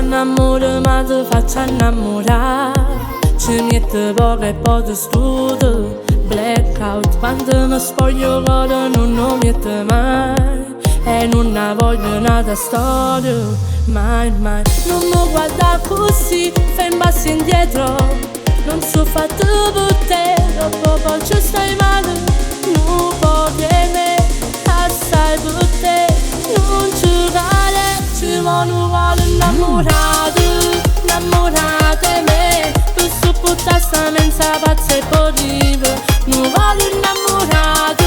Fa n'ammore ma te faccio annammurà. Ci miette poco e poi ti stuto. Blackout, quando mi spoglio core nun 'o miette mai. E nun 'a voglio n'ata storia, mai mai. Nun mi guarda accussì, fai un passo indietro. Non so fatto per te, dopo poi ci stai male. Nu poco 'e me, assai per te. Nun ci vale, ci vo nu core 'nnammurato, 'nnammurato 'e me. Per supportare sta menza pazza e poi vive. Nu core 'nnammurato,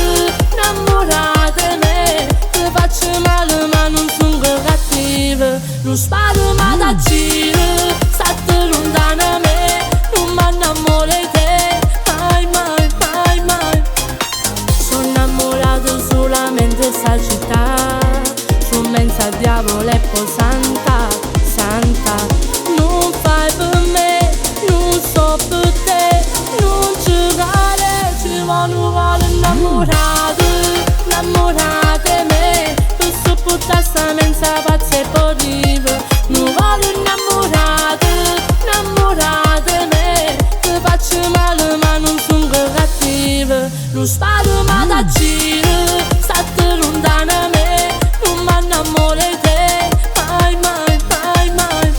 'nnammurato 'e me. Te faccio male ma nun songo cattivo. Nu sparo ma t'aggiro, statte luntano 'a me. Nun m'annammoro 'e te, mai mai mai mai. Sono innamorato solamente 'sta città. Su menza diavolo e poi santa, santa. Nun fai per me, nun so per te. Nun ci vale, ci vo nu core 'nnammurato, 'nnammurato 'e me. Per supportare sta menza pazza e poi vive. Nu core 'nnammurato, 'nnammurato 'e me. Te faccio male ma nun songo cattivo. Nu sparo ma t'aggiro, statte luntano 'a me. Nun m'annammoro 'e te, mai mai mai mai.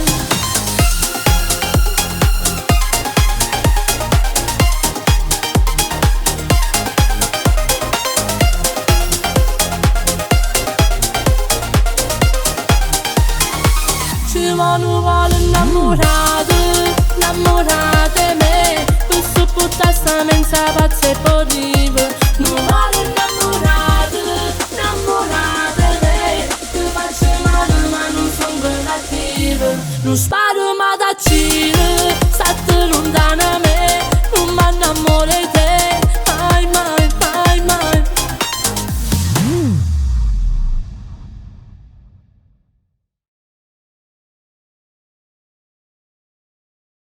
Ci vo nu core 'nnammurato, 'nnammurato 'e me. Per supportare sta menza pazza e poi vive. Nu core 'nnammurato, 'nnammurato 'e me. Te faccio male ma nun songo cattivo. Nu sparo.